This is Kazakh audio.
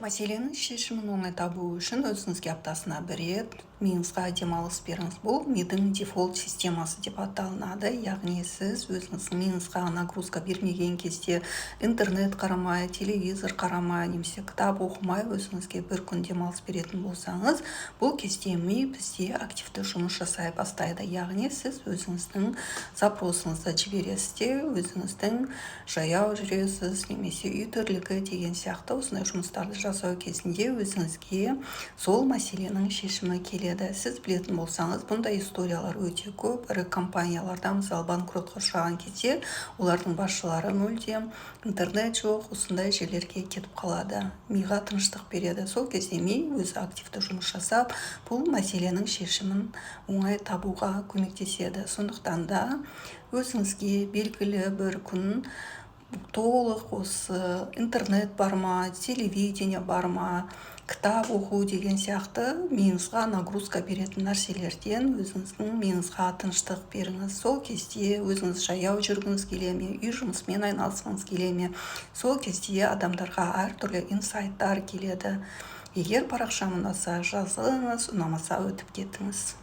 Мәселенің шешімін оңай табу үшін өзіңізге аптасына бір рет миыңызға демалыс беріңіз. Бұл мидың дефолт системасы деп аталынады. Яғни сіз өзіңіздің миыңызға нагрузка бермеген кезде, интернет қарамай, телевизор қарамай немесе кітап оқымай, өзіңізге бір күн демалыс беретін болсаңыз, бұл кезде ми бізде активті жұмыс жасай бастайды. Яғни сіз өзіңіздің запросыңызды жібересіз де, өзіңіздің жаяу жүресіз немесе үй тірлігі деген сияқты осындай жұмыстарды жасау кезінде өзіңізге сол мәселенің шешімі келеді. Сіз білетін болсаңыз, бұндай историялар өте көп. Ірі компанияларда, мысалы, банкротқа ұшыраған кезде олардың басшылары мүлдем интернет жоқ осындай жерлерге кетіп қалады, миға тыныштық береді. Сол кезде ми өзі активті жұмыс жасап, бұл мәселенің шешімін оңай табуға көмектеседі. Сондықтан да өзіңізге белгілі бір күн толық осы интернет бар ма, телевидение бар ма, кітап оқу деген сияқты миыңызға нагрузка беретін нәрселерден өзіңіздің миыңызға тыныштық беріңіз. Сол кезде өзіңіз жаяу жүргіңіз келе ме, үй жұмысымен айналысқыңыз келе ме, сол кезде адамдарға әртүрлі инсайттар келеді. Егер парақшам ұнаса, жазыңыз, ұнамаса, өтіп кетіңіз.